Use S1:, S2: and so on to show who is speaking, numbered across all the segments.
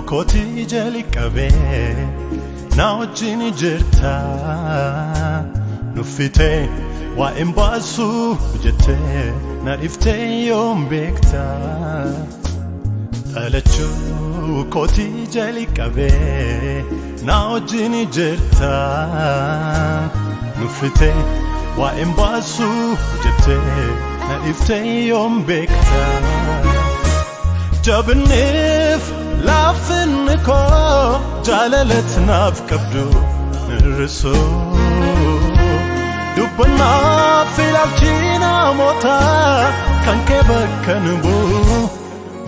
S1: Kootii jalqabee na wajjin jirta. Nuffitee waa'een baasuu jettee na dhiftee yoom beekta? Dhalachuu kootii jalqabee na wajjin jirta. Nuffitee waa'een baasuu jettee na dhiftee yoom beekta? Jabinniif laafinni koo jaalalatti naaf qabdu hir'isuu. Dubbannaaf ilaalchi namootaa kan kee bakka nu bu'u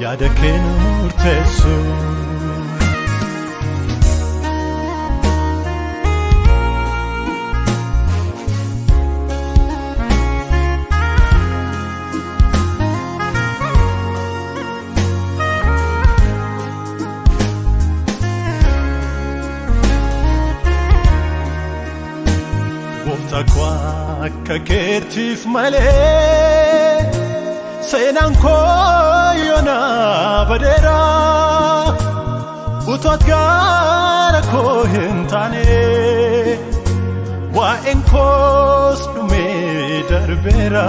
S1: yaada kee nu murteessu. Gooftaa koo akka keetiif malee seenaan koo yoona badeera. Utuu gara koo hin taane waa'een koos dhumee darbeera.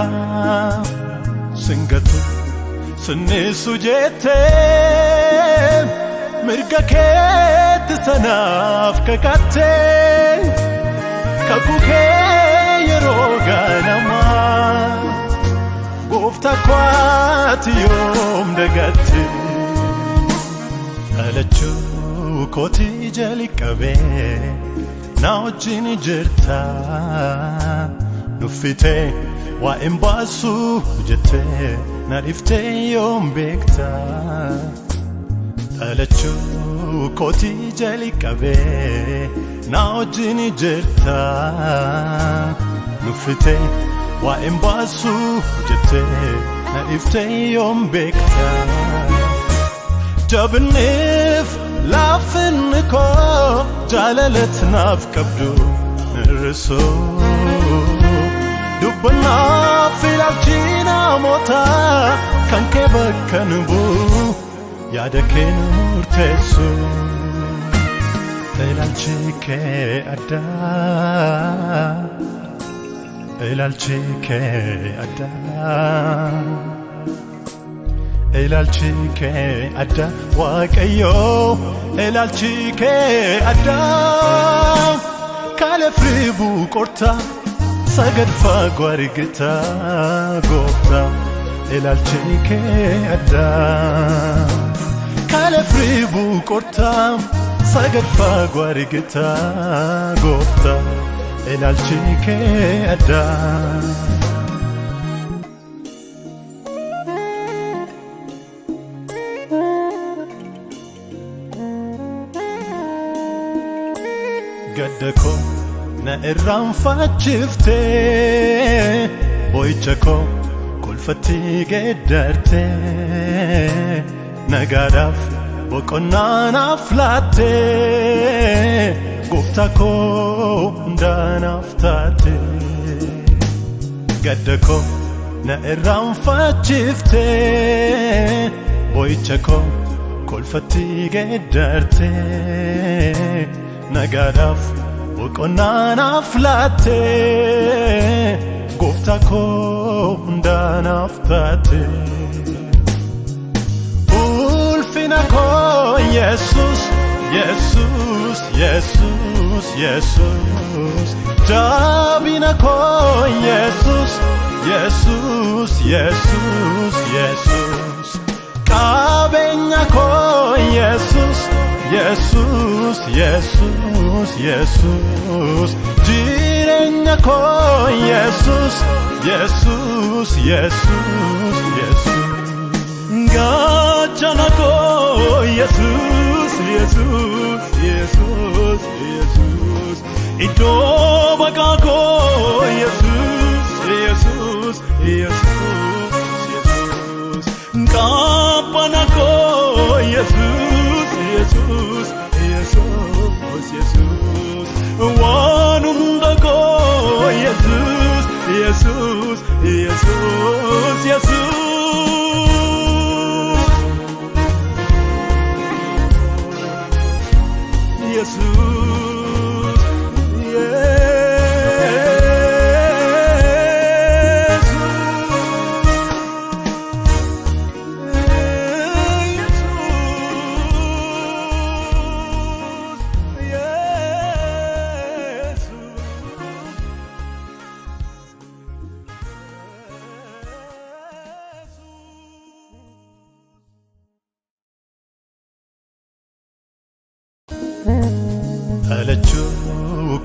S1: Singatu sinnisu jettee mirga keetti sanaaf kakattee. Kakuu kee yeroo ganamaa gooftaa koo ati yoom dagatte? Dhalachuu kootii jalqabee na wajjin jirta. Nuffitee waa'een baasuu jettee na dhiftee yoom beekta? Dhalachuu kootii jalqabee na wajjin jirta. Nuffitee waa'een baasuu jettee na dhiftee yoom beekta? Jabinniif laafinni koo jaalalatti naaf qabdu hir'isuu. Dubbannaaf ilaalchi namootaa kan kee bakka nu bu'u yaada kee nu murteessu. Ilaalchi kee addaa, ilaalchi kee addaa, ilaalchi kee addaa Waaqayyoo, ilaalchi kee addaa. Kaleef ribuu qortaa sagad fagoo argita gooftaa, ilaalchi kee addaa. Kaleef ribuu qortaa sagad fagoo argita gooftaa, ilaalchi kee addaa. Gadda koo na irraanfachiftee boo'icha koo kolfatti geeddartee nagaadhaaf boqonnaa naaf laattee gooftaa koo hundaa naaf taate. Gadda koo na irraanfachiftee boo'icha koo kolfatti geeddartee nagaadhaaf boqonnaa naaf laattee gooftaa koo hundaa naaf taate. Ulfina koo Yesus, Yesus, Yesus, Yesus. Jabina koo Yesus, Yesus, Yesus, Yesus. Qabeenya koo Yesus, Yesus, Yesus, Yesus. Jireenya koo Yesus, Yesus, Yesus, Yesus.
S2: Gaachana koo Yesus, Yesus, Yesus, Yesus. Iddoo baqaa koo Yesus, Yesus, Yesus, Yesus. Qabbana koo Yesus, Yesus, Yesus, Yesus. Waan hunda koo Yesus, Yesus, Yesus, Yesus.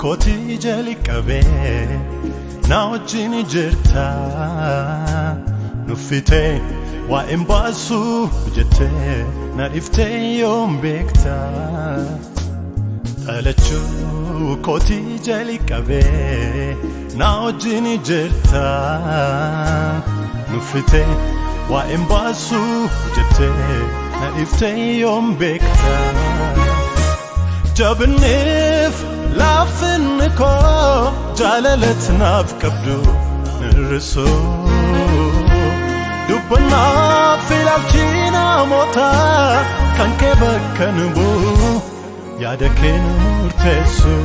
S1: Kootii jalqabee na wajjin jirta. Nuffitee waa'een baasuu jettee na dhiftee yoom beekta? Dhalachuu kootii jalqabee na wajjin jirta. Nuffitee waa'een baasuu jettee na dhiftee yoom beekta? Jabinneef laafinni koo jaalalatti naaf qabdu hir'isuu. Dubbannaaf ilaalchi namoota kan kee bakka nu bu'u, yaada kee nu murteessu.